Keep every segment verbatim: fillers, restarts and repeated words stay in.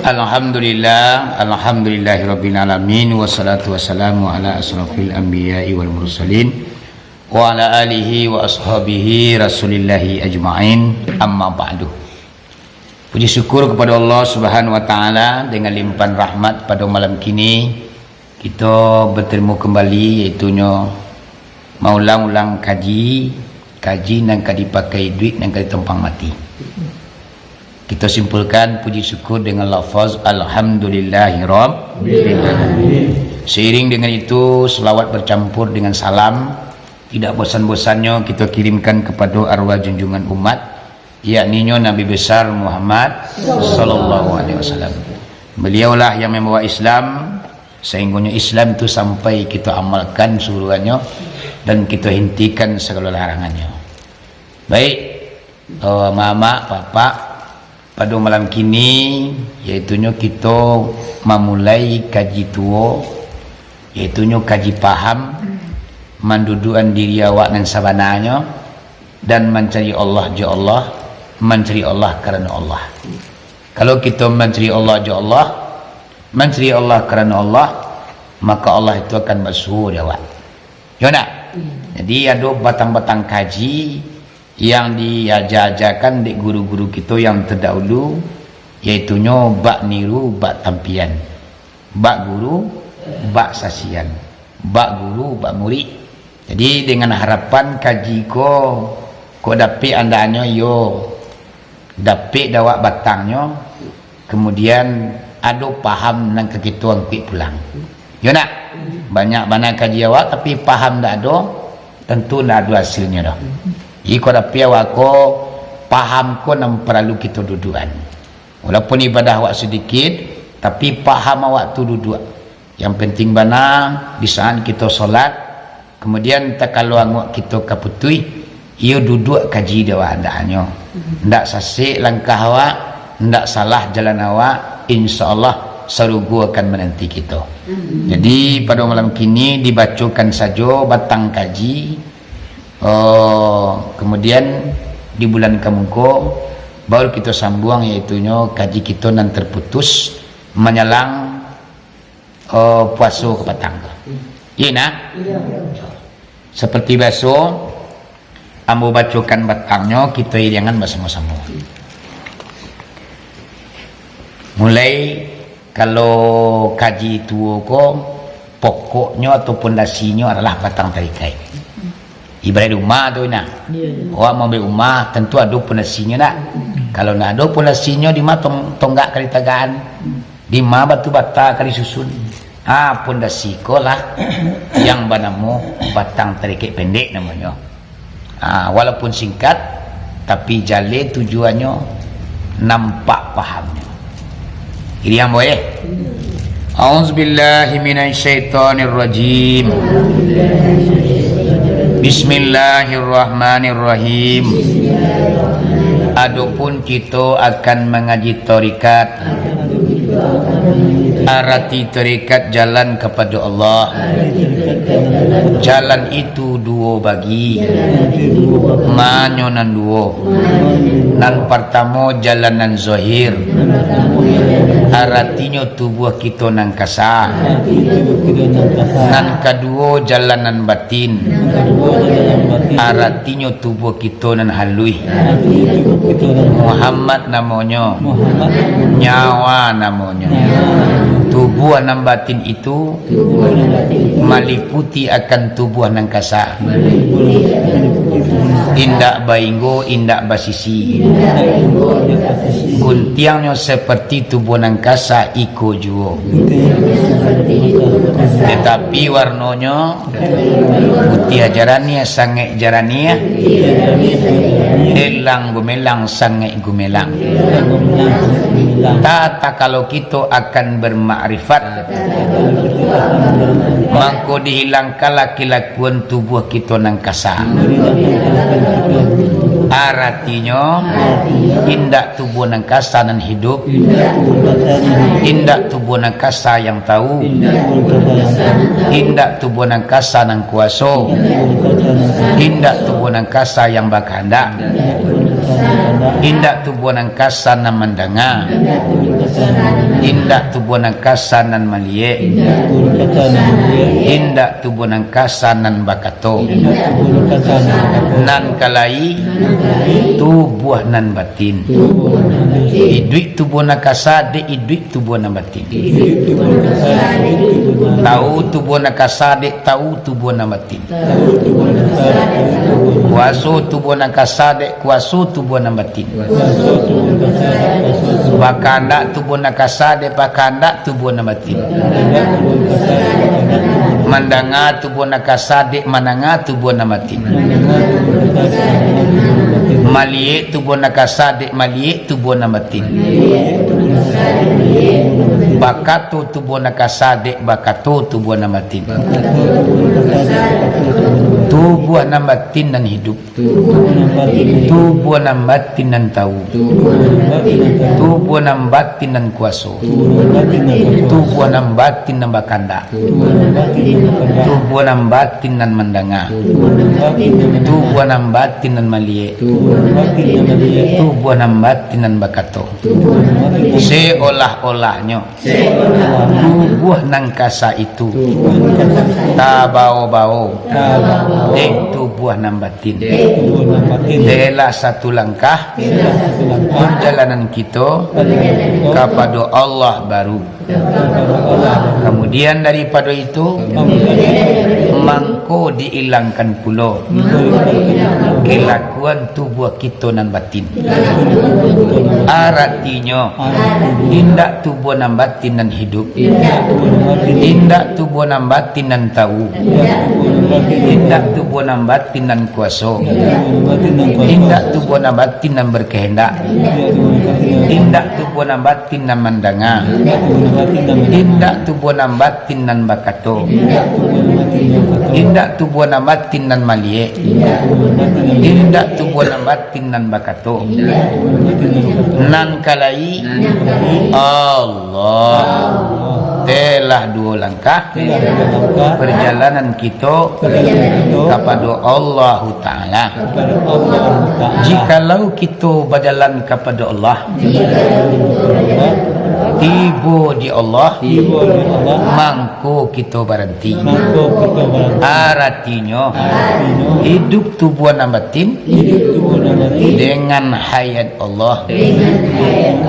Alhamdulillah, alhamdulillahirabbil alamin, wassalatu wassalamu ala asrafil anbiya'i wal mursalin, wa ala alihi wa ashabihi rasulillahi ajma'in, amma ba'du. Puji syukur kepada Allah Subhanahu wa Ta'ala, dengan limpahan rahmat pada malam kini, kito bertemu kembali, yaitunyo maulang-ulang kaji, kaji nan ka dipakai iduik, nan ka ditompang mati. Kito simpulkan puji syukur dengan lafaz Alhamdulillahirabbil alamin. Seiring dengan itu, selawat bercampur dengan salam, tidak bosan-bosannyo kito kirimkan kepada arwah junjungan umat, yakninyo Nabi Besar Muhammad sallallahu alaihi wasallam. Beliaulah yang membawa Islam, sahinggonyo Islam tu sampai kito amalkan suruhannyo dan kito hentikan sagalo larangannyo. Baik, eh, mamak, papak, pada malam kini, yaitunyo kito mamulai kaji tuo, yaitunyo kaji paham, mandudukan diri awak nan sabananyo, dan mancari Allah jo Allah, mancari Allah karano Allah. Kalau kito mancari Allah jo Allah, mancari Allah karano Allah, maka Allah itu akan basuo di awak. Yo ndak? Jadi, ado batang-batang kaji yang diaja-ajakan dek guru-guru kito yang terdahulu, yaitunyo bak niru, bak tampian. Bak guru, bak sasian. Bak guru, bak murid. Jadi, dengan harapan kaji ko, kok dapek andaknyo iyo dapek dek awak batangnyo, kemudian ado paham nan ka kito angkuik pulang. Yo ndak? Banyak bana kaji awak, tapi paham ndak ado, tentu ndak ado hasilnyo doh. Iko dapek awak ko, paham ko nan paralu kito dudukan. Walaupun ibadah awak sadikit, tapi paham awak tu duduak. Yang penting bana, di saat kito solat, kemudian takalo anguak kito ka putuih, iyo duduak kaji dek awak andaknyo. Ndak sasek langkah awak, ndak salah jalan awak, insya Allah sarugo akan mananti kito. Jadi, pada malam kini dibacokan sajo batang kaji, oh, kemudian di bulan kamuko, baru kito sambuang, yaitunyo kaji kito nan terputus manyalang, oh, puaso kapatang tu. Iya, nah? Iya. Seperti biaso, ambo bacokan batangnyo, kito iriangan basamo-samo. Mulai, kalau kaji tuo ko, pokoknyo atau pondasinyo adalah batang tarikaik. Ibarat rumah tu, nah. Iya, iya. Awak mambuek rumah, tentu ado pondasinyo, nak? Kalau ndak ado pondasinyo, di ma tong-, tonggak ka ditagakan? Di ma batu bata ka disusun? Ah, pondasi ko lah yang banamo batang tarikaik pendek namonyo. Ah, walaupun singkat, tapi jaleh tujuannyo, nampak pahamnyo. Jadi, ambo, eh. A'udzubillahi minasyaitonirrajim. Bismillahirrahmanirrahim. Adopun kito akan mangaji tarikat, arati tarikat jalan kapado Allah. Jalan itu duo bagi. Manyo nan duo? Nan partamo, jalan nan zohir, aratinyo tubuah kito nan kasa. Nan kaduo, jalan nan batin, aratinyo tubuah kito nan haluih. Muhammad namonyo, nyawa namonyo. Tubuah nan batin itu maliputi akan tubuah nan kasa. Indak bainggo, indak basisi. Guntiangnyo seperti tubuah nan kasa, iko juo. Tetapi warnonyo putiah jaraniah, sangaik jaraniah. Elang gumelang, sangaik gumelang. Tata kalau kito akan bermakrifat, mangko dihilangkanlah kelakuan tubuah kito nan kasa. Aratinyo, indak tubuah nan kasa nan hidup, indak tubuah nan kasa yang tahu, indak tubuah nan kasa nan kuaso, indak tubuah nan kasa yang bakahandak, indak tubuah nan kasa nan mandanga, indak tubuah nan kasa nan maliek, indak tubuah nan kasa nan bakato. Nan ka lai, tubuah nan batin. Iduik tubuah nan kasa dek iduik tubuah nan batin. Tahu tubuah nan kasa dek tahu tubuah nan batin. Kuaso tubuah nan kasa dek kuaso tubuah nan batin. Bakahandak tubuah nan kasa dek bakahandak tubuah nan batin. Mandanga tubuah nan kasa dek mandanga tubuah nan batin. Maliek tubuah nan kasa dek maliek tubuah nan batin. Bakato tubuah nan kasa dek bakato tubuah nan batin. Tubuah nan batin nan hidup. Tubuah nan batin nan tahu. Tubuah nan batin nan kuaso. Tubuah nan batin nan bakandak. Tubuah nan batin nan mandanga. Tubuah nan batin nan maliek. Tubuah nan batin nan bakato. Seolah-olahnyo tubuah nan kasa itu tabao-bao dek tubuah nan batin. Telah satu langkah perjalanan kito kapado Allah baru. Kamudian daripado itu, mangko diilangkan pulo kelakuan tubuah kito nan batin. Aratinyo, indak tubuah nan batin nan hidup, indak tubuah nan batin nan tahu, indak tubuah nan batin nan kuaso, indak tubuah nan batin nan berkehendak, indak tubuah nan batin nan mandanga, indak tubuah nan batin nan bakato, indak tubuah nan batin nan maliek, indak tubuah nan batin nan bakato. Nan ka lai, Allah. Telah duo langkah perjalanan kito kapado Allahu Ta'ala. Jikalau kito bajalan kapado Allah, tibo di Allah, mangko kito baranti. Aratinyo, hidup tubuah nan batin dengan hayat Allah.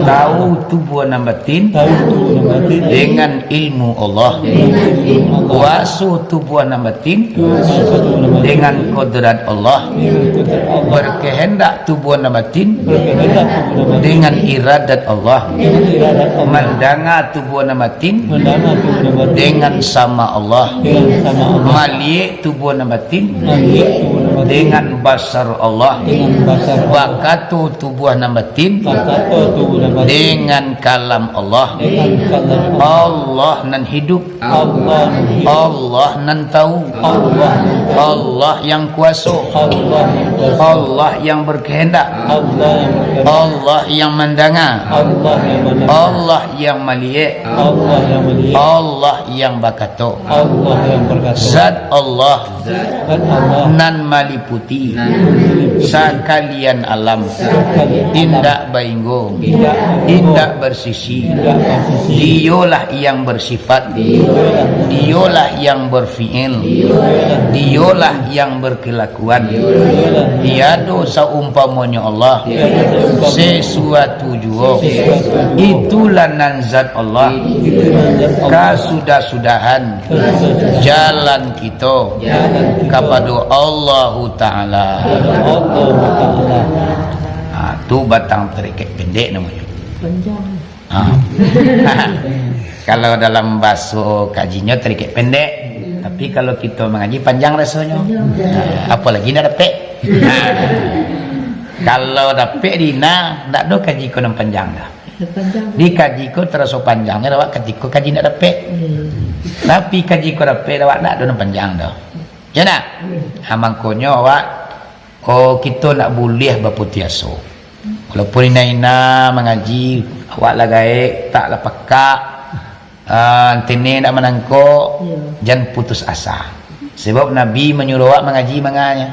Tahu tubuah nan batin dengan ilmu Allah. Kuaso tubuah nan batin dengan kodrat Allah. Berkehendak tubuah nan batin dengan iradat Allah. Mandanga tubuah nan batin dengan sama Allah. Maliek tubuah nan batin dengan basar Allah. Bakato tubuah nan batin dengan kalam Allah. Allah nan hidup. Allah nan tahu. Allah yang kuaso. Allah yang berkehendak. Allah yang mandanga. Allah yang maliek. Allah yang bakato. Zat Allah nan maliputi sakalian alam, indak bainggo, indak bersisi. Diyolah yang bersifat, diyolah yang berfiil, diyolah yang berkelakuan. Tiado saumpamonyo Allah sesuatu juo. Itulah nan zat Allah. Kasudah-sudahan jalan kito kapado Allahu Ta'ala. Ha, tu batang tarikek pendek namonyo. Ha. Kalau dalam baso kajinyo tarikek pendek, tapi kalau kito mangaji panjang rasonyo. Ha, apolagi nak dapek. Ha. Kalau dapek di ina, ndak ado kaji ko nan panjang dah. Panjang. Di kaji ko taraso panjang, awak katiko kaji ndak dapek. Hmm. Tapi kaji ko dapek, awak ndak ado nan panjang doh. Ya ndak? Hmm. Ha, mangkonyo awak, oh, kito ndak buliah baputuih aso. Walaupun ina-ina mangaji, awak lah gaek, utak lah pakak, ah, antene ndak manangkok, ya, jan putus asa. Sebab Nabi manyuruh awak mangaji manganyo.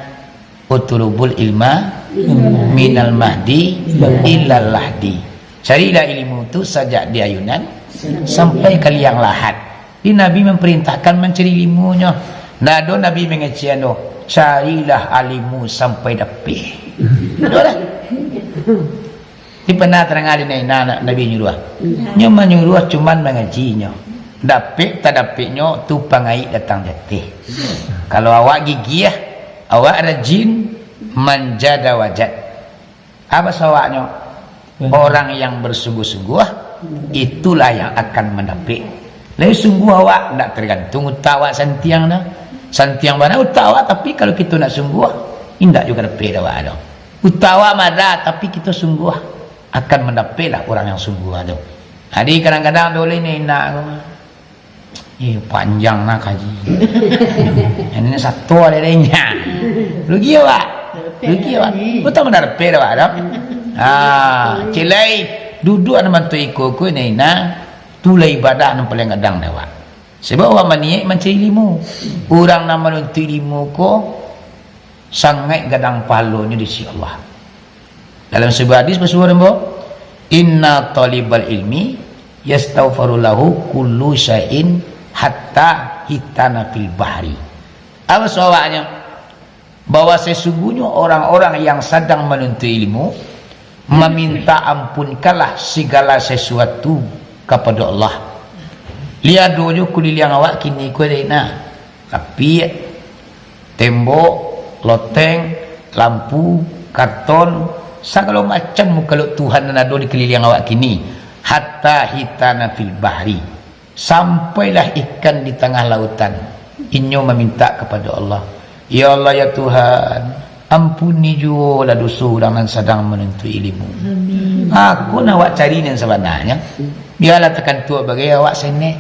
"Utlubul ilma minal mahdi ilal lahdi." Carilah ilmu tu sajak di ayunan sampai ka liang lahat. Jadi Nabi memperintahkan mencari ilmunyo. Ndak ado Nabi mangecek doh, "Carilah ilmu sampai dapek." Ndak ado lah. Ni pernah tadanga di Naina Nabi nyuruah. Nyo manyuruah cuman mangaji nyo. Dapek tadapeknyo tu pangaik datang jateh. Kalau awak gigiah, awak rajin, man jada wajad. Apo sawaknyo? Orang yang bersungguh-sungguh, itulah yang akan mandapek. Lai sungguah awak, ndak tergantung utak awak santiang doh. Santiang bana utak awak, tapi kalau kito ndak sungguah, indak juo ka dapek dek awak doh. Utak awak madah, tapi kito sungguah, akan mandapeklah urang yang sungguah tu. Jadi kadang-kadang tu ulih ni indak ko. Eh, panjang nah kaji. Ini satu ada deh nya. Rugi awak. Rugi awak. Betul mandapek awak doh. Ah, cilai duduk anu bantu iko ko ni nah. Tu lah ibadah nan paling gadang dek awak. Sebab awak maniaik mancari ilmu. Urang nan manuntuik ilmu ko sangaik gadang pahalonyo di sisi Allah. Dalam sebuah hadis basuo ambo, "Inna talibal ilmi yastaghfaru lahu kullu syai'in hatta hitana fil bahri." Apo sawaknyo? Bahwa sesungguhnyo orang-orang yang sadang manuntut ilmu, maminta ampunkanlah segala sesuatu kapado Allah. Liado jo kuliliang awak kini ko dek nah. Tapi tembok, loteng, lampu, karton, sagalo macam mukaluk Tuhan nan ado di kuliliang awak kini. Hatta hitana fil bahri. Sampailah ikan di tangah lautan, inyo maminta kapado Allah, "Ya Allah, ya Tuhan, ampuni juolah doso urang nan sadang manuntuik ilmu." Amin. Aku nak awak cari nan sabananyo. Bialah takantuak bagai awak senek.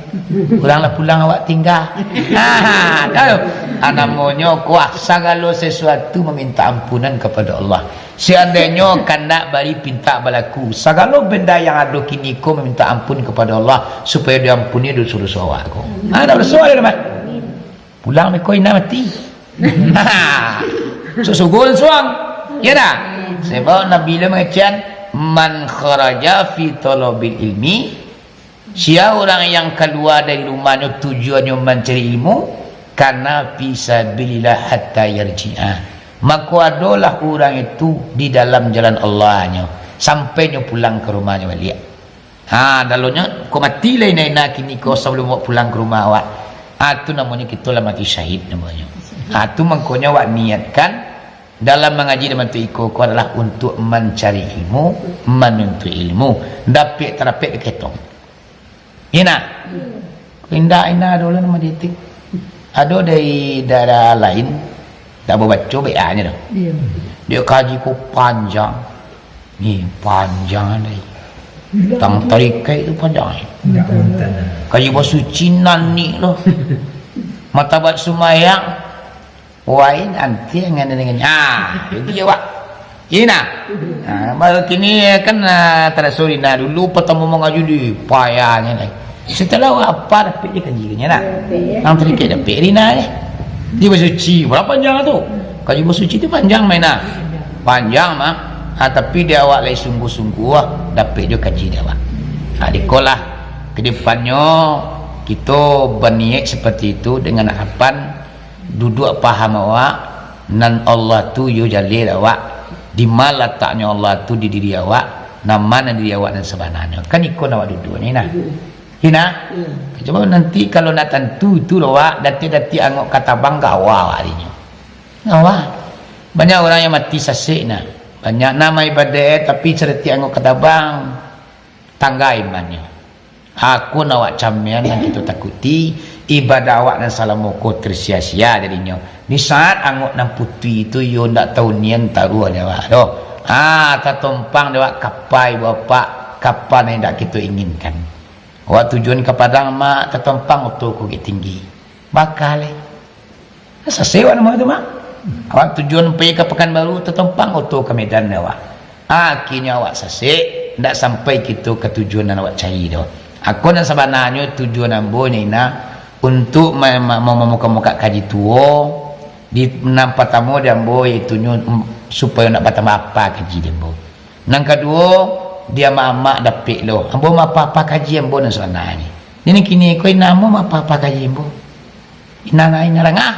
Urang lah pulang awak tingga. Ha, tahu? Ah, namonyo kuah sagalo sesuatu maminta ampunan kapado Allah. Seandainyo kandak bari pintak balaku, sagalo benda yang ado kini ko maminta ampun kapado Allah, supayo diampuni doso-doso awak ko. Ha, ndak badoso lai, mah. Pulang beko ina mati. Ha. Susugun suang. Ya dah? Sebab Nabi lah mangecek, "Man kharaja fi thalabil ilmi," Sia urang yang kalua dari rumahnyo tujuannyo mancari ilmu, kana fi sabilillah hatta yarji'a, mako adolah urang itu di dalam jalan Allahnyo, sampai nyo pulang ka rumahnyo baliak. Ha, dalonyo, ko mati lah ina-ina kini ko sabalum awak pulang ka rumah awak. Ha, tu namonyo kito lah mati syahid namonyo. Ha, tu mangkonyo awak niatkan dalam mangaji dalam tu iko ko adalah untuak mancari ilmu, manuntut ilmu, dapek tarapek diketong. Ina. Indak ina dulu nama ditik. Ado dari daerah lain, tak babaco B A-nyo tu. Iya. Dia kaji ko panjang. Ni panjang deh. Tang tarikai tu panjang. Kaji basuci nan ni loh. Matabat sumayang. Wai, nanti dengan, dengan, ah, jadi awak. Ina. Ah, baru kini kan, ah, taraso ina dulu pertama mangaji di payahnya ni. Setelah awak apa dapek je kaji nya nak. Nang terikik dapek ina ni. Di basuci, berapa panjang tu? Kaji basuci tu panjang main ah. Panjang mah. Ah, tapi di awak lai sungguh-sungguh dapek je kaji di awak. Ah, dikolah ke depannya kita berniat seperti itu dengan harapan duduak paham awak, nan Allah tu yo jaleh awak, di ma lataknyo Allah tu di diri awak, nan ma nan diri awak nan sabananyo. Kan iko nan awak duduak ni nah. Ina? Cubo nanti kalau nak tantu tu awak, datik-datik angok ka tabang gawa awak arinyo. Gawa. Banyak urang yang mati sasek nah. Banyak nan maibadah tapi sadatik angok ka tabang, tangga imannyo. Aku nak awak camian nan kito takuti, ibadah awak nan salamo ko tersia-sia jadinyo. Di saat angok nan putuih tu, iyo ndak tau nian taruah di awak doh. Ah, tatompang di awak kapai bapak. Kapa nan indak kito inginkan. Awak tujuan ka Padang, Mak, tatompang oto ko Bukittinggi. Baka lai. Sasek awak namo tu, Mak. Awak tujuan pai ka Pakanbaru, tatompang oto ka Medan awak. Akhirnyo awak sasek, ndak sampai kito ka tujuan nan awak cari tu. Ako nan sabananyo tujuan ambo ni, nah, untuk ma-, ma-, ma-, mamukak-mukak kaji tuo, di nan patamo di ambo, yaitunyo, mm, supayo ndak batambah apa kaji di ambo. Nan kaduo, di amak-amak dapek lo. Ambo mapa-apa kaji ambo nan sabananyo. Jadi kini ko inamo mapa-apa kaji ambo. Inang, inang rangah.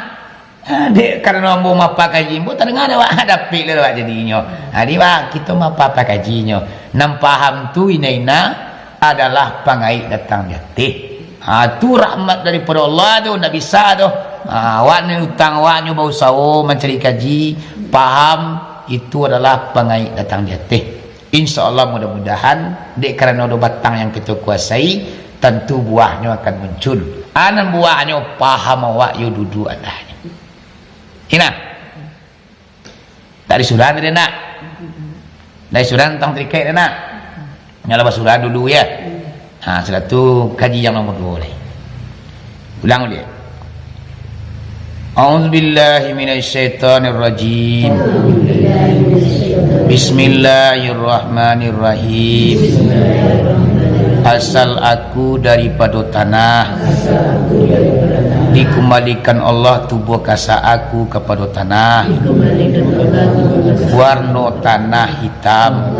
Ah, dek karano ambo mapa kaji ambo, tadanga dek awak, dapek lo awak jadinyo. Jadi, wah, kito mapa-apa kajinyo. Nan paham tu, ina-ina, adalah pangaik datang di ateh. Ha, tu rahmat daripado Allah tu, ndak bisa tu. Ha, awak ni utang awaknyo bausaho mancari kaji, paham, itu adalah pangaik datang di ateh. Insya Allah, mudah-mudahan, dek karano ado batang yang kito kuasai, tantu buahnyo akan muncul. Anan buahnyo paham awak yo duduak andahnyo. Ina. Tak disuruhan tadi, nak? Tak disuruhan tentang tirikaik tadi, nak? Nyo lah basuruhan dulu, ya. Ha, sudah tu kaji yang nomor duo lai. Ulang baliak. A'udzubillahi minasyaitonirrajim. Bismillahirrahmanirrahim. Asal aku daripado tanah, dikumbalikan Allah tubuah kasar aku kapado tanah. Warno tanah hitam.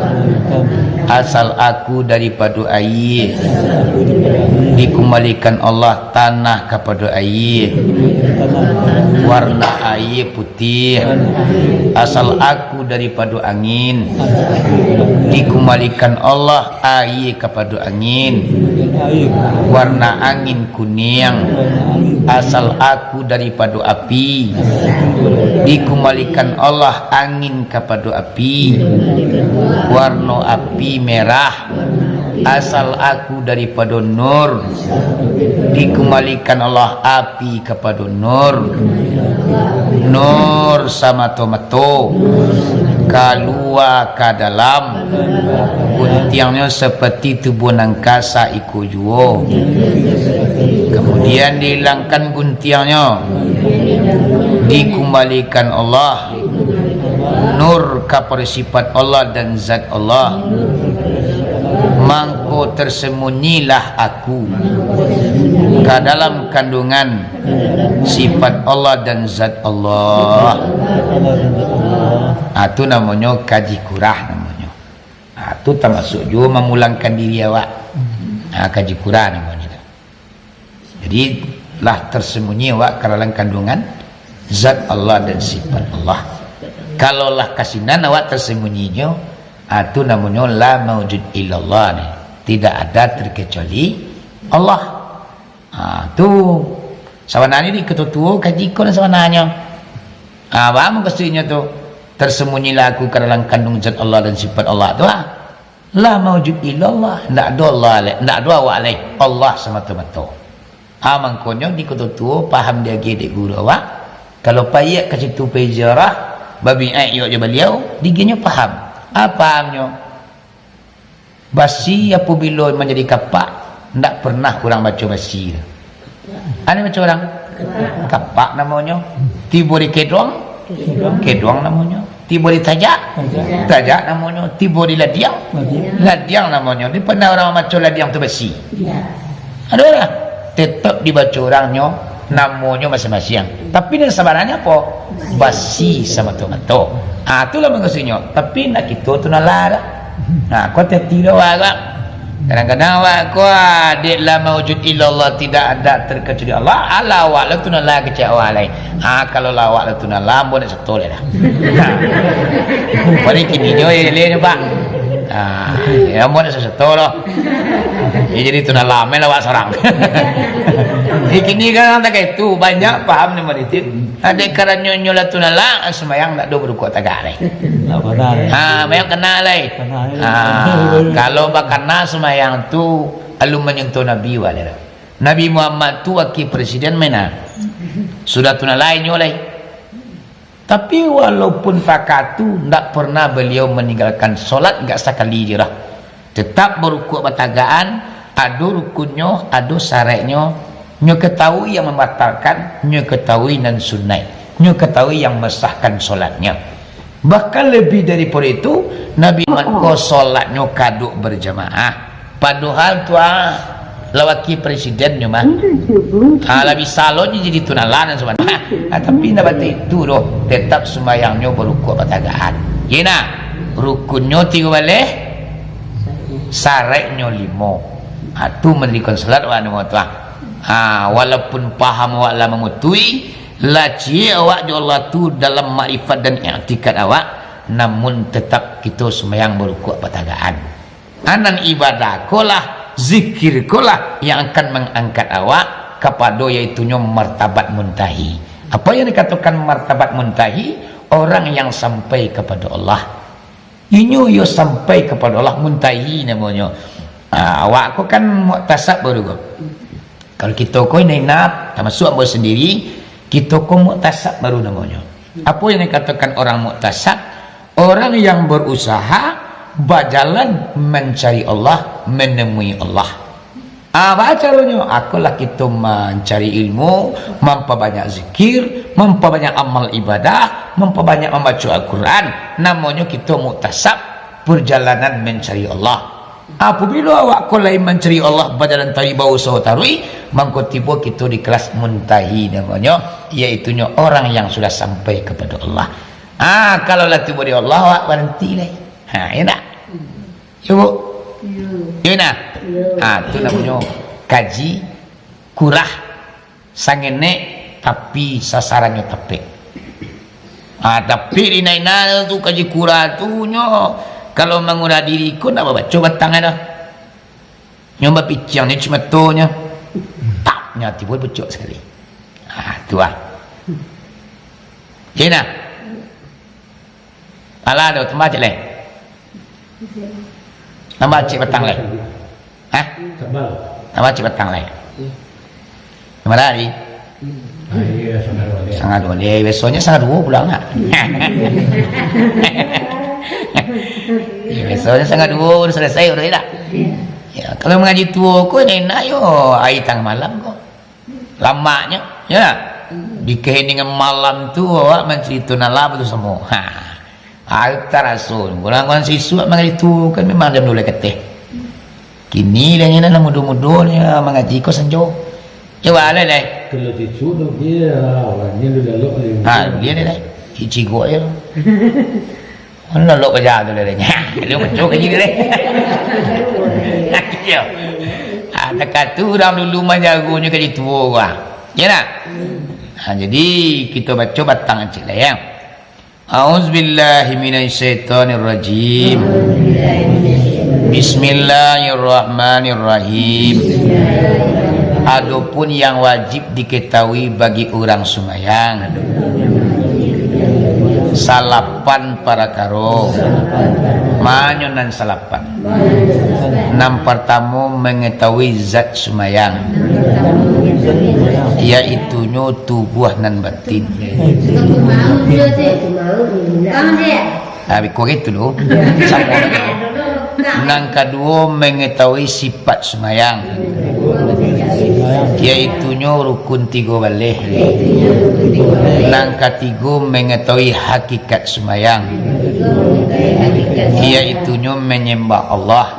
Asal aku daripado aia, dikumbalikan Allah tanah kapado aia. Warna aia putih. Asal aku daripado angin, dikumbalikan Allah aia kapado angin. Warna angin kuniang. Asal aku daripado api, dikumbalikan Allah angin kapado api. Warno api merah. Asal aku daripado nur, dikumbalikan Allah api kapado nur. Nur samato-mato, kalua ka dalam. Guntiangnyo saparti tubuah nan kasa iko juo. Kamudian, dihilangkan guntiangnyo, dikumbalikan Allah nur kapado sifat Allah dan zat Allah. Mangko tersemunyilah aku ka dalam kandungan sifat Allah dan zat Allah. Ah, tu namonyo kaji kurah namonyo. Ah, tu tamasuk juo mamulangkan diri awak. Ah, kaji kurah namonyo tu. Jadi, lah tersemunyi awak ka dalam kandungan zat Allah dan sifat Allah. Kalau lah ka sinan awak tersemunyinyo, ah, tu namonyo la maujud illallah ni. Tidak ada terkecuali Allah. Ha, tu sabananyo di kito tuo kaji ko lah sabananyo. Ha, baa mukasuiknyo tu? Tersemunyilah aku ka dalam kandung zat Allah dan sifat Allah tu, ha. La maujud illallah, ndak ado Allah lai, ndak ado awak lai, Allah samato-mato. Ha, mangkonyo di kito tuo paham diagiah dek guru awak, kalau paiak ka situ pai ziarah, babiaik awak jo baliau, diagiahnyo paham. Ha, pahamnyo? Basi apabilo manjadi kapak, ndak pernah urang baco basi tu. Anu baco urang? Kapak namonyo. Tibo di keduang, keduang namonyo. Tibo di tajak, tajak namonyo. Tibo di ladiang, ladiang namonyo. Di pernah urang baco ladiang tu basi? Ado lah. Tetap dibaco urangnyo, namonyo masiang-masiang. Tapi nan sabananyo apo? Basi samato-mato. Ah, itulah mukasuiknyo. Tapi ndak kito tu nala dah. Nah, ko hati-hati dah awak. Kadang-kadang awak ko, ah, dek la maujud illallah, tidak ada terkecuali Allah. Alah awak lah tu nala kecek awak lai. Ah, kalau lah awak lah tu nala, ambo ndak sato lai dah. Nah. Padi kini nyo, eh, leh nyo, Pak. Ah, ya, ambo ndak sato doh. Ya, jadi tu nala, main lawak sorang. Di kini kan takai tu, banyak paham ni malitik. Dek karano nyo lah tu nala, sumayang ndak do barukuk tagak lai. Ndak pernah, eh. Ha, mayang kana lai. Kana, eh. Ha, kalau bakana sumayang tu, alun manyentuh Nabi wak lai. Nabi Muhammad tu wakil presiden main, ha. Sudah tu nala inyo lai. Tapi walaupun pakatu, ndak pernah baliau maninggalkan solat, ndak sakali je lah. Tetap barukuak batagakan, ado rukunnyo, ado saraiknyo, nyo katahui yang mambatalkan, nyo katahui nan sunaik, nyo katahui yang mesahkan solatnyo. Bahkan lebih daripado itu, Nabi Muhammad ko solatnyo kaduak berjamaah. Padohal tu ah, lawaki presiden nyo mah. Ah, lah bisa lo nyo jadi tunalanan sabananyo. Ah, tapi indak batua itu doh, tetap sumbayangnyo barukuak batagakan. Yo nah, rukunnyo tigo baleh, saraiknyo limo. Ah, tu mandirikan salat awak namo tu ah. Ah, walaupun paham awak lah mamutui, lah ciek awak jo Allah tu dalam makrifat dan iktikad awak, namun tetap kito sumbayang barukuak batagakan. Anan ibadah ko lah, zikir ko lah yang akan mangangkat awak kapado yaitunyo martabat muntahi. Apa yang dikatokan martabat muntahi? Orang yang sampai kapado Allah. Inyo yo sampai kapado Allah, muntahi namonyo. Ah, awak ko kan muktasab baru ko. Kalau kito ko inap-inap, tamasuak ambo sandiri, kito ko muktasab baru namonyo. Apo yang dikatokan orang muktasab? Orang yang berusaha bajalan mancari Allah, manemui Allah. Ah, baa caronyo? Akolah kito mancari ilmu, mampabanyak zikir, mampabanyak amal ibadah, mampabanyak mambaco Al-Quran. Namonyo kito muktasab, perjalanan mancari Allah. Apabilo awak ko lai mancari Allah bajalan taruih, bausaho taruih, mangko tibo kito di kelas muntahi namonyo, yaitunyo orang yang sudah sampai kepada Allah. Ah, kalau lah tibo di Allah, awak baranti lai. Ha, iyo ndak? Iyo, Bu? Iyo. Iyo nah? Iyo. Ah, tu namonyo kaji kurah. Sangenek, tapi sasarannyo tapek. Ah, tapi di naina tu kaji kurah tu nyo, kalau mangurah diri ko ndak babaco batang ai doh. Nyo bapiciang nyo cimatonyo. Tak, nyo tibo bocok sakali. Ah, tu ah. Jadi nah. Alah, ado tambah ciek lai. Tambah ciek batang lai. Hah? Tambah ciek batang lai. Tambah hari. Sangah duo lai. Biasonyo sangah duo pulang nak. Ya, biasonyo sangah duo udah selesai udah tak? Ya, kalau mangaji tuo ko enak yo, ari tangah malam ko. Lamaknyo, ya. Di kaheningan malam tu, awak mancarito nan lah tu samo. Ha. Aku taraso, urang-urang sisuak mangaji tu kan memang jam duo lai kateh. Kini lah nyo nan mudo-mudo nyo mangaji ko sanjo. Yo, baleh lai. Kalau sisuak tu dia, awaknyo lu lalok lai. Ha, dia deh lai. Icigok je. Ono lok paja tu, lelenya. Lu betul kaji deh. Iyo. Ah, takatu urang dulu manjagonyo kaji tuo gua. Iyo ndak? Ah, jadi, kito baco batang ciek lah, ya. A'udzubillahi minasyaitonirrajim. Bismillahirrahmanirrahim. Adopun yang wajib diketahui bagi urang sumayang, salapan parakaro. Manyo nan salapan? Nan partamo, mangatahui zat sumayang, yaitunyo tubuah nan batin. Habis korek tu dulu. Nan kaduo, mangatahui sifat sumayang, yaitunyo rukun tigo baleh. Nan katigo, mangatahui hakikat sumayang, yaitunyo manyambah Allah.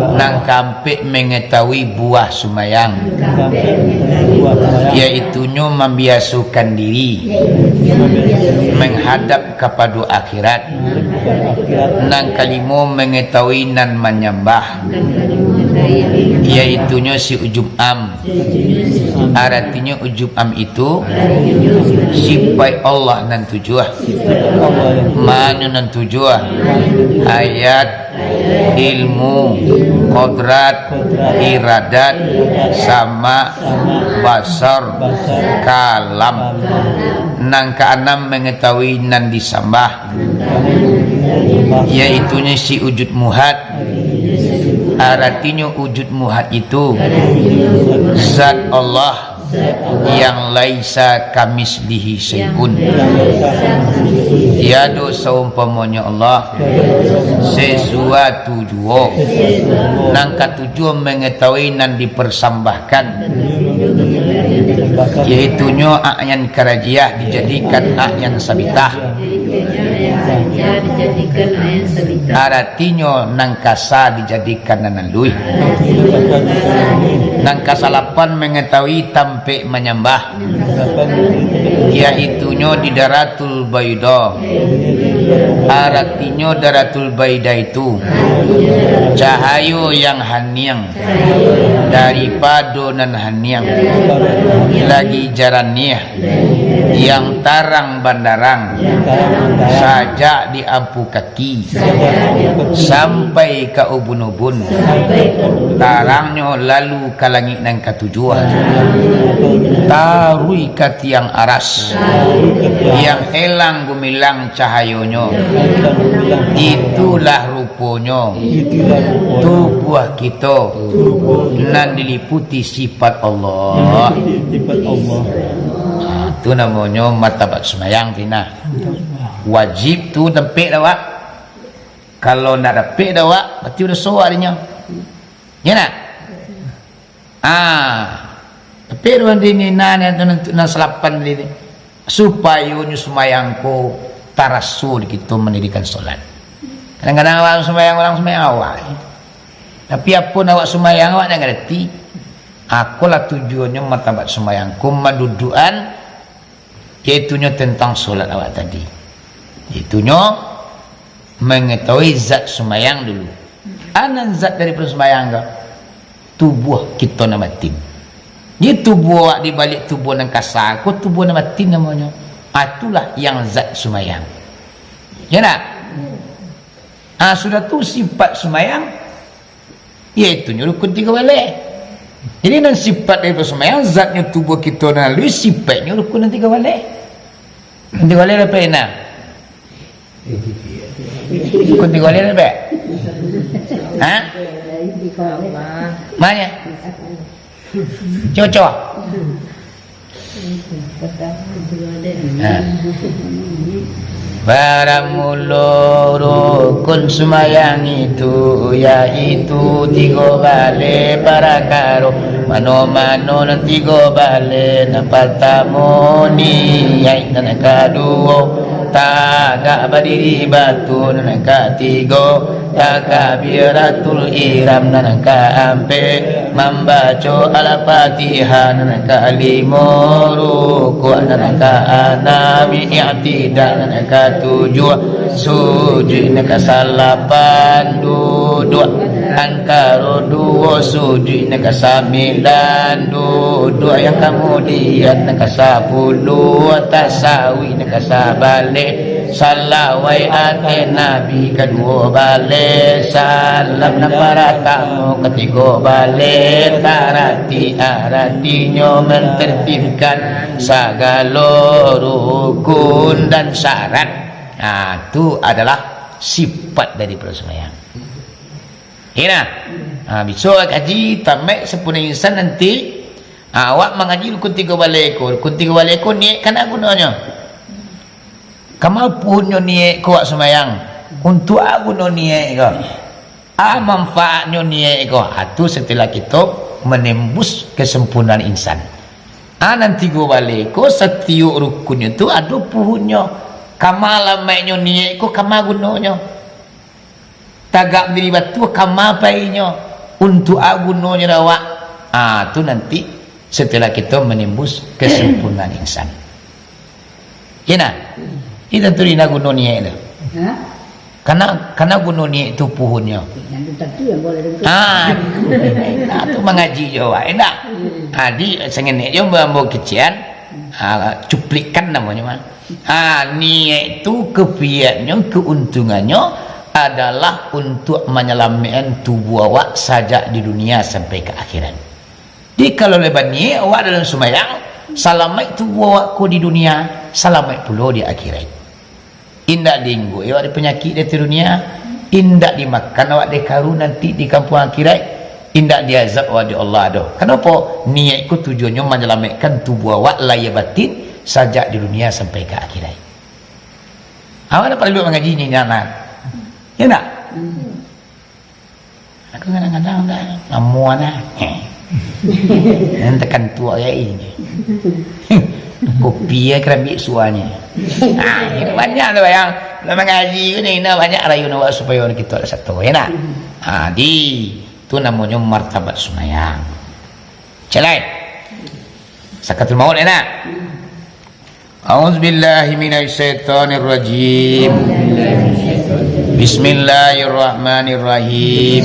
Nan kaampek, mangatahui buah sumayang, yaitunyo mambiasokan diri, manghadap kapado akhirat. Nan kalimo, mangatahui nan manyambah, yaitunyo si ujub am, aratinyo ujub am itu sipaik Allah nan tujuah. Manyo nan tujuah? Hayat, ilmu, kodrat, iradat, sama, basar, kalam. Nan kaanam, mangatahui nan disambah, yaitunyo si ujud muhat. Aratinyo ujud muhat itu zat Allah, Yang laisa kamitslihi syai'un. Tiado saumpamonyo Allah sesuatu juo. Nan katujuah mangatahui nan dipersambahkan, yaitunyo a'yan karajiah dijadikan a'yan sabitah. Aratinyo nan kasa dijadikan nan aluih. Nan kasalapan mangatahui tampek manyambah, yaitunyo di Daratul Baida. Aratinyo Daratul Baida itu cahayo yang haniang daripado nan haniang, lagi jaraniah, yang tarang bandarang, sajak di ampu kaki sampai ka ubun-ubun, tarangnyo lalu ka langik nan katujuah, taruih ka tiang aras, yang elang gumilang cahayonyo. Itulah ruponyo tubuah kito nan diliputi sifat Allah. Sifat Allah. Ha, tu namonyo martabat sumayang, Tina. Wajib tu dapek dek awak. Kalau ndak dapek dek awak, berarti udah soak dinyo. Ya ndak? Ah, tapi ruang dini nan, nan, nan salapan tadi tu, supayo nyo sumayang ko taraso di kito mandirikan solat. Kadang-kadang urang sumayang, urang sumayang awak. Tapi apo nan awak sumayang, awak ndak ngarati. Akolah tujuannyo martabat sumayang ko mandudukan, yaitunyo tentang solat awak tadi. Yaitunyo mangatahui zat sumayang dulu. Anan zat dari sumayang ko, tubuah kito nan batin. Jadi tubuah awak di baliak tubuah nan kasa ko tubuah nan batin namonyo. Ah, itulah yang zat sumayang. Ya ndak? Ah, sudah tu sifat sumayang, yaitunyo rukun tigo baleh. Jadi nan sifat dari sumayang, zatnyo tubuah kito nan lalu, sifatnyo rukun nan tigo baleh. Rukun tigo baleh dapek, nah. Rukun tigo baleh dapek? Ha? Manya? Cuco. Ha. Baramulo rukun sumayang itu, yaitu tigo baleh parakaro. Mano-mano nan tigo baleh, nan partamo niyaik, nan kaduo tagak badiri batua, nan katigo takbiratul ihram, nan kaampek mambaco Al-Fatihah, nan kalimo rukuk, nan kaanam i'tidal, nan katujuah sujuik, nan kasalapan duduak antaro duo sujuik, nan kasambilan duduak yang kamudian, nan kasapuluah tasawik, nan kasabaleh salawat ateh Nabi, kaduo baleh salam, nan paratamo katigo baleh tarati, aratinyo mentertibkan sagalo rukun dan syarat. Nah, tu adalah sifat daripada sumayang. Ina. Ha, bisuak kaji tamek sampurna insan nanti, ha, awak mangaji rukun tigo baleh ko. Rukun tigo baleh ko niaik kana gunonyo? Kama puhunnyo niaik ko awak sumayang? Untuak a guno niaik ko? A manfaatnyo niaik ko? Ha, tu setelah kito manembus kesempurnaan insan. A nan tigo baleh ko, satiok rukunnyo tu ado puhunnyo. Kama lamaiknyo niaik ko, kama gunonyo? Tagak badiri batua, kama painyo? Untuak a gunonyo dek awak? Ah, tu nanti setelah kito manimbus kesempurnaan insan. Iyo nah. Itu tantu ina guno niaik tu. Ha? Kana, kana guno niaik tu puhunnyo. Yang tu tantu yang boleh dengar. Ah, nah, tu mangaji jo awak, indak? Hmm. Ah, di sangenek jo ambo, ambo kician, ah, cuplikan namonyo mah. Ha, niaik tu kepiaknyo, keuntungannyo adalah untuak manyalamaikkan tubuah awak sajak di dunia sampai ka akhirat. Jadi, kalau lah baniaik awak dalam sumbayang, salamaik tubuah awak ko di dunia, salamaik pulo di akhirat. Indak diingguik awak di panyakik di ateh dunia, indak dimakan awak di karu nanti di kampuang akhirat, Indak diazab awak dek Allah doh. Kanapo? Niaik ko tujuannyo manyalamaikkan tubuah awak lahia batin sajak di dunia sampai ka akhirat. Awak ndak paralu mangaji ni, nak, nak. Ya ndak? Aku kadang-kadang dah lamo nah. Yang tekan tuak ya ini. Kopi ya kerambik suanya. Nah, ini banyak tu yang lah mangaji ko ni, nah, banyak rayu nak buat supaya orang kita ada satu, ya nak? Ha, di tu namonyo martabat sumayang. Celai. Sakaratul maut, ya nak? A'udzubillahi minasyaitonirrajim. Bismillahirrahmanirrahim.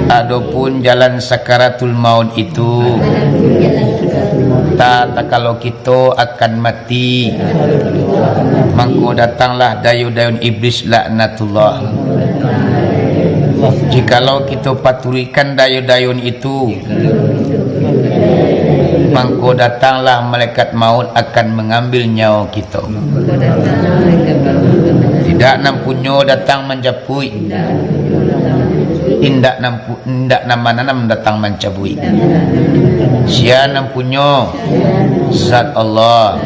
Adopun jalan sakaratul maut itu, ta-, tatkalo kito akan mati, mangko datanglah dayun-dayun iblis laknatullah. Jikalau kito paturuikkan dayun-dayun itu, mangko datanglah malaikat maut akan mangambil nyawo kito. Indak nan punyo datang manjapuik, indak nan pu-, indak nan mananam datang mancabuik. Sia nan punyo? Zat Allah.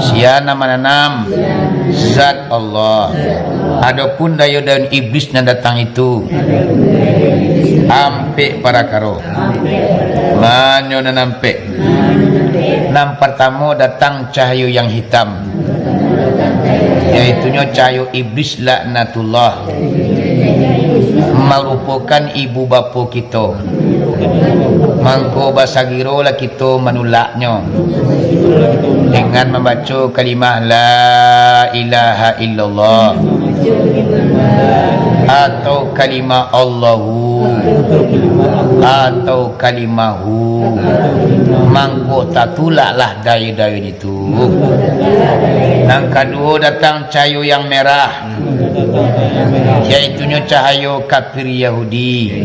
Sia nan mananam? Zat Allah. Adopun dayun-dayun iblis nan datang itu, ampek parakaro. Manyo nan ampek. Nan partamo datang cahayo yang hitam, yaitunyo cahayo iblis laknatullah, marupokan ibu bapo kito. Mangko basagirolah kito manulaknyo dengan mambaco kalimah la ilaha illallah atau kalimah Allahu atau kalimahu. Mangko tatulaklah dayun-dayun itu. Nan kaduo datang cahayo yang merah, yaitunyo cahayo kafir Yahudi,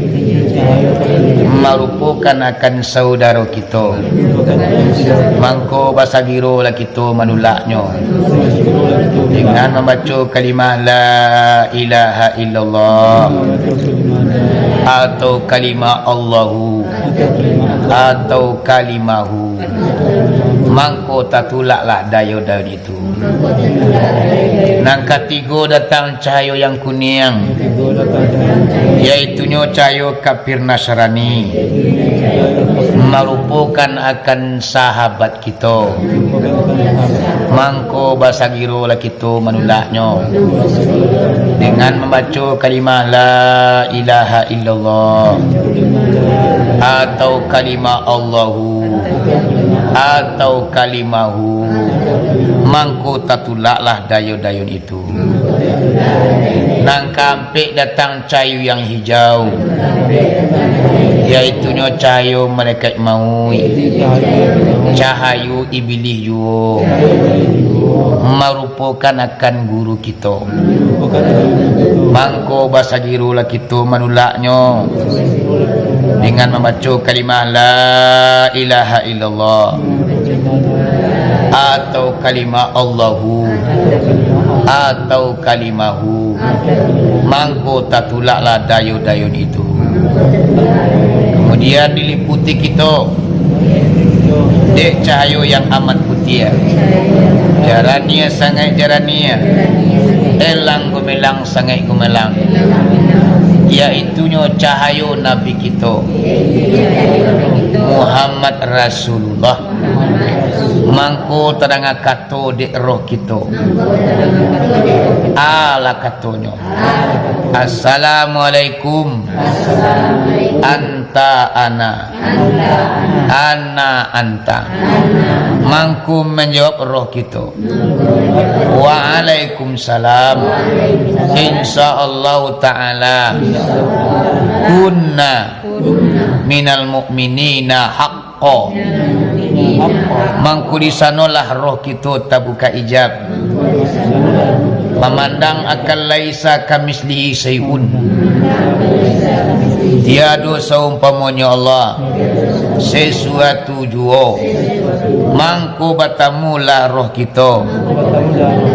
marupokan akan saudaro kito. Mangko basagirolah kito manulaknyo dengan mambaco kalimah la ilaha illallah atau kalimah Allahu atau kalimahu. Mangko tatulaklah dayun-dayun itu. Nan katigo datang cahayo yang kuniang, yaitunyo cahayo kafir Nasrani, marupokan akan sahabat kito. Mangko basagirolah kito manulaknyo dengan mambaco kalimah la ilaha illallah atau kalimah Allahu atau kalimahu. Mangko tatulaklah dayun-dayun itu. Nan kaampek datang cahayo yang hijau, yaitunyo cahayo malaikat mauik, cahayo ibilih juo, marupokan akan guru kito. Mangko basagirolah kito manulaknyo dengan mambaco kalimah la ilaha illallah atau kalimah Allahu atau kalimahu. Mangko tatulaklah dayun-dayun itu. Kemudian diliputi kito dek cahayo yang amat putiah, jaraniah sangaik jaraniah, elang gumilang sangaik gumilang, yaitunyo cahayo Nabi kito Muhammad Rasulullah. Mangko tadanga kato dek roh kito. Alah katonyo, "Assalamualaikum." "Anta ana." "Ana anta." Mangko manjawab roh kito, "Waalaikumsalam. Insya Allah Ta'ala. Kunna minal mu'minina haqqa." Mangko di sanolah roh kito tabuka ijab, mamandang akan laisa kamislihi syai'un. Tiado saumpamonyo Allah. sesuatu juo, mangko batamulah roh kito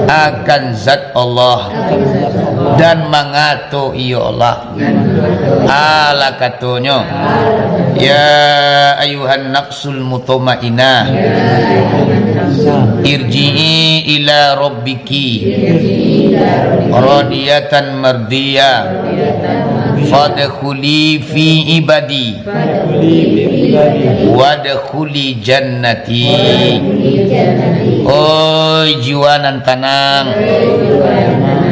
akan zat Allah, dan mangato iyo Allah. Alah katonyo, "Ya ayuhan nafsul mutmainnah, irji'i ila rabbiki radiyatan mardiyah, fadkhuli fi ibadi, wadkhuli jannati." Oi jiwa nan tanang,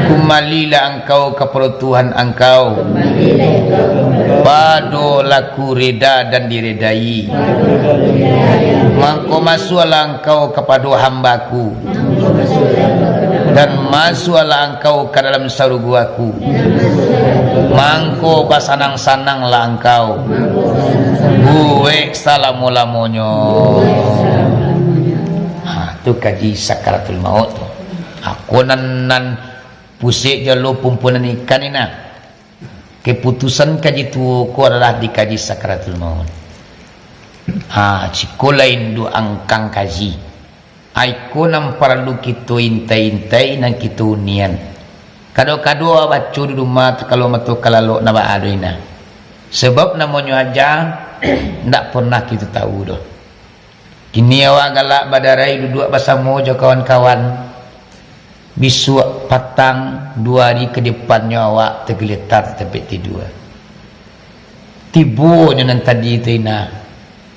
kumbalilah angkau kapado Tuhan angkau, pado laku reda dan diredai. Mangko masuaklah angkau kapado hamba-Ku, dan masuaklah angkau ka dalam sarugo-Ku. Mangko basanang-sananglah angkau buek salamo-lamonyo. Ha, tu kaji sakaratul maut tu. Ako nan, nan pusek jalo pumpunan ikan ni nah. Keputusan kaji tuo ko adalah dikaji sakaratul maut. Ha, ciko lain duo angkang kaji. Aiko nan paralu kito intai-intai, nan kito unian. Kado-kado baco di rumah, takalo mato kalalok, ndak baa doh inah. Sabab namonyo aja, ndak pernah kito tahu doh. Kini awak galak badarai duduak basamo jo kawan-kawan. Bisuak patang, duo ari ka depannyo awak tagaletar tampek tidua. Tibonyo nan tadi tu inah,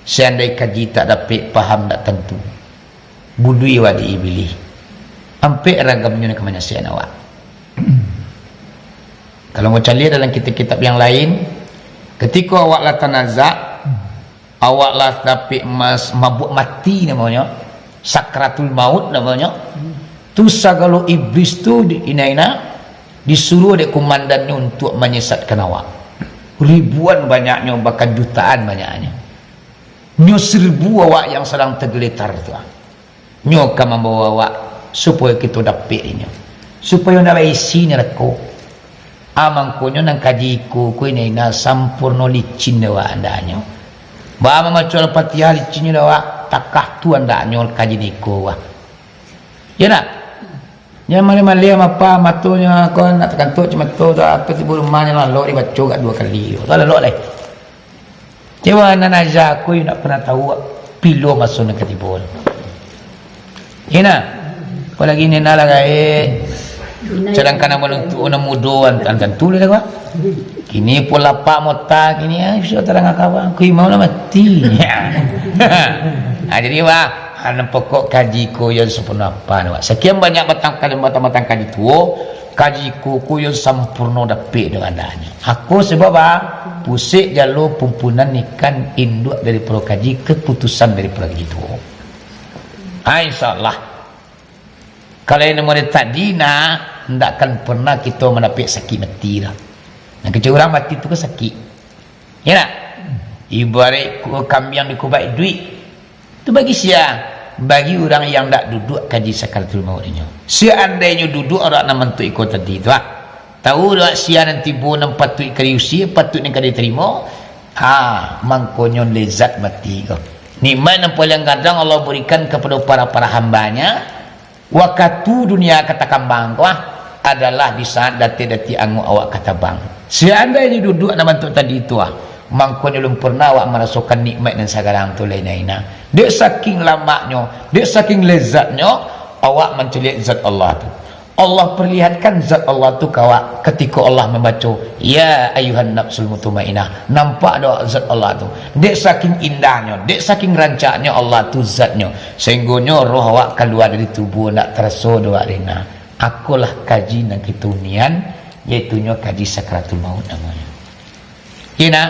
seandai kaji tak dapek, paham ndak tantu, bului awak di Ibilih. Ampek ragamnyo nan ka manyasekan awak. Kalau mau caliak dalam kitab-kitab yang lain, katiko awak lah tanazak, awak lah dapek mas-, mabuak mati namonyo, sakratul maut namonyo, tu sagalo iblis tu di-, inah-inah, disuruah dek komandannyo untuak manyesatkan awak. Ribuan banyaknyo, bahkan jutaan banyaknyo. Nyo saribu awak yang sadang tagaletar tu, ah. Nyo ka mambawa awak supayo kito dapek inyo, supayo ndak baisi narako. Ah, mangkonyo nan kaji iko ko inah-inah sampurno licin dek awak andaknyo. Baa mamaco Al-Fatihah licinnyo dek awak, takah tu andaknyo kaji iko, wah. Iyo ndak? Jan maleh-maleh mapa matonyo, ko nak takantuak cimato tu, atau tibo rumah nyo lalok dibaco agak duo kali. Tu lalok lai. Cubo nan aja aku yo ndak pernah tahu pilo maso nan ka tibo. Ina, apolagi ni nak lah gaek. Sadangkan nan manuntuak nan mudo an, an tantu lah, Pak. Kini pukul lapan mota kini, ah, sudah tarang kawan. Ku imam lah mati. Ah, jadi, Pak, ah, nan pokok kaji ko yo sampurno apa, Pak? Sakian banyak batang, batang-batang kaji tuo, kaji ko, ko yo sampurno dapek dek andaknyo. Ako sebab, ah, pusek jalo pumpunan ikan induak dari paro kaji, keputusan dari paro kaji tuo. Ah, insyaallah. Kalau yang model tadi, nah, ndak akan pernah kito mandapek sakik mati lah. Nan kecek urang mati tu kan sakik. Ya ndak? Ibaraik ku-, kambiang dikubaik duit. Tu bagi sia? Bagi urang yang ndak duduak kaji sakaratul maut inyo. Seandainyo duduak urang nan mantuk iko tadi tu, ah. Tahu dek sia nan tibo nan patuik ka diusie, patuik nan ka ditarimo? Ha, mangkonyo lezat mati ko. Nikmat nan paling gadang Allah berikan kepada para-para hamba-Nya, wakatu dunia ka takambang ko, ah, adalah di saat datik-datik angok awak ka tabang. Seandainyo duduak nan bantuak tadi tu, ah, mangkonyo alun pernah awak marasokan nikmat nan sagarang tu lai, nah. Dek saking lamaknyo, dek saking lezatnyo, awak mancaliak zat Allah tu. Allah perlihatkan zat Allah tu ka awak, katiko Allah mambaco, "Ya ayuhan nafsul mutmainnah." Nampak dek awak zat Allah tu? Dek saking indahnyo, dek saking rancaknyo Allah tu zatnyo, sahinggonyo roh awak kalua dari tubuah ndak taraso dek awak lai, nah. Akolah kaji nan kito unian, yaitunyo kaji sakaratul maut namonyo. Iyo ndak?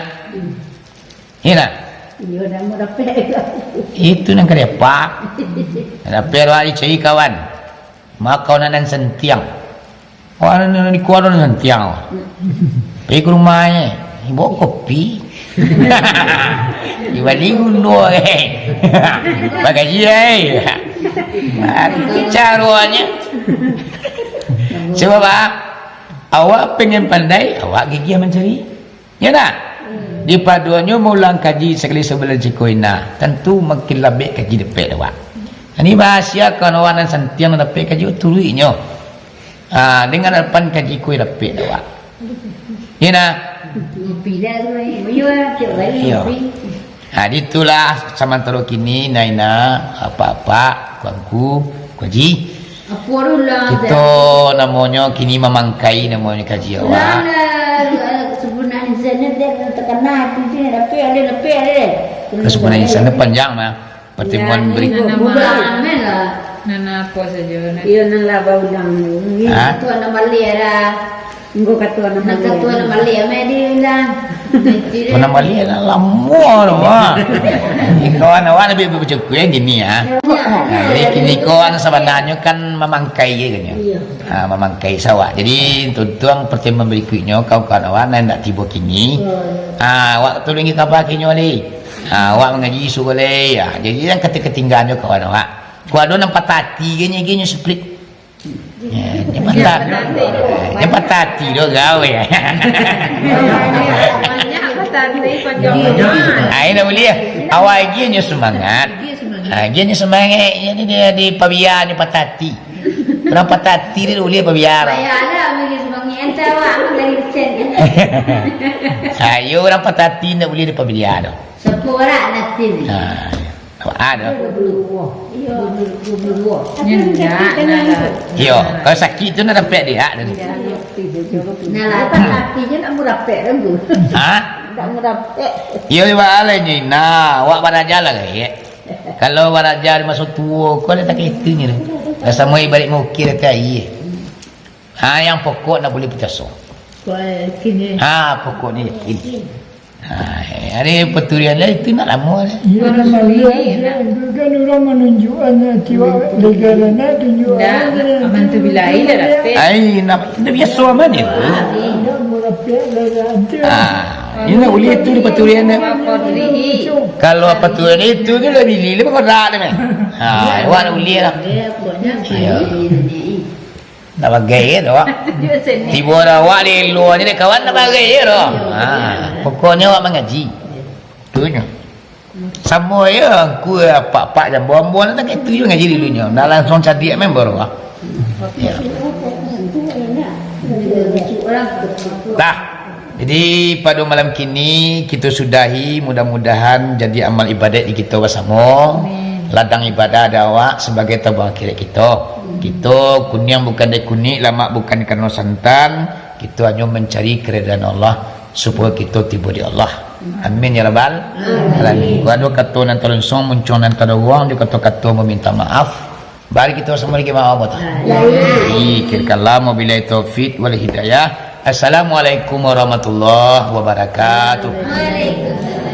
Iyo ndak? Iyo, ndak mau dapek. Itu nan ka dapek. Dapek awak dicari kawan. Mako nan, nan santiang. Wah, nan, nan di kuah nan santiang. Pai ka rumahnyo, baok kopi. Dibali gulo, eh. Bagaji, eh. Itu caronyo. Cubo, Pak. Awak pengen pandai, awak gigiah mancari. Ya ndak? Dipadonyo maulang kaji sakali sabulan siko, Ina, tantu makin labek kaji dapek dek awak. Ini rahasia kawan awak nan santiang nan dapek kaji, turuiknyo. Ah, dengan harapan kaji ko dapek dek awak. Ina. Ngopi lah tu, eh. Iyo, tiap hari Iyo. ngopi. Ah, itulah samantaro kini, Ina, Ina, apak-apak, angku-angku, Angku Haji. Apo tu lah, Kito namonyo kini mamangkai namonyo kaji awak. Lah, lah, lah, Kesubunan Insan ni dia terkenal, tu sini, tapi ada, tapi ada. Kesubunan Insan ni panjang mah. Pertemuan Ya, berikut. Nana Mudah ma-, amin lah. Nana apa saja, Nak? Iyo, nan lah baundang ni. Ha? Tuan Nambali ada. Engko ka Tuan Nambali. Nak ka Tuan Nambali, amai dia bilang. Tuan Nambali lah lamo tu, ha. Kawan awak lebih bercakap yang gini, ha. Ya. Ha, jadi kini kawan sabananyo kan mamangkai je kan, ya. Iya. Ha, mamangkai sawak. Jadi, tuntuang pertemuan berikutnyo, kawan-kawan awak nan ndak tibo kini. Iya, iya. Ha, awak tolong kaba kini, Wali. Ha, awak mangaji suruh lai. Ha, jadi, yang kata ketinggalan jo kawan awak. Kok ado nan patah ati, gini, gini, split. Ya, yang patah, yang patah ati tu gawe. Banyak patah ati, panjang. Ai, nak boleh. Awak agiah nyo semangat. Agiah semangat. Ha, agiah nyo semangat. Jadi, dia di pabia nyo patah ati. Urang patah ati dia boleh pabia. Payahlah, bagi semangat. Entah awak, aku dari Ucen. Ayo, urang patah ati ndak boleh dipabia tu. Sepuluh orang nanti. Ha, ya. Awak ada. Dua puluh dua. Iyo. Dua puluh dua. Nyo ndak, ndak. Iyo, kalau sakik tu nak dapek dia, dak? Nah, lah, tapi je nak murapek kan tu. Ha? Nak murapek. Iyo, ibarat lah ni. Nah, awak baraja lah, Rek. Kalau baraja di maso tuo, kau dah tak kira ni. Dah samo ibarat mukir ke aia. Ha, yang pokok nak boleh putuso. Wah, yakin, eh? Ha, pokok ni yakin. Ha, hari perturian lah itu nak lama lah. Iyo, Baru nama suri dia ni, je. Itu kan orang menunjukkan hati awak legal, nak tunjuk Ndak, awak je. Aman tu bila ai dah dapek. Ai, nak, dah biasa aman ni tu. Dia murapek dah ada. Ha, ini nak boleh tu di perturian dah. Apa diri? Kalau perturian itu tu lah bili, lah bergerak dah, meh. Ha, awak nak boleh lah. Dia pokoknya Iyo. Nak bagai je tu, awak. Tibo dah awak di luar ni, kawan nak bagai je tu. Ha, pokoknyo awak mangaji. Tu nyo. Samo je, angku apak-apak jambo ambo nak tak itu je ngaji di dunia. Nak langsung cadiak member awak. Ya. Dah. Jadi, pado malam kini, kito sudahi, mudah-mudahan jadi amal ibadat di kito basamo. Amin. Ladang ibadah di awak sabagai tabung akhirat kito. Kito kuniang bukan dari kunik, lamak bukan karano santan. Kito hanyo mancari keridaan Allah, supayo kito tibo di Allah. Amin, ya Rabbal Alamin. Kok ado kato nan talonsong, muncuang nan tadorong, di kato-kato maminta maaf. Bari kito samo lagi maaf, betul? Amin. Akhir kalam, wabillahi taufik wal hidayah. Assalamualaikum warahmatullahi wabarakatuh. Waalaikumsalam.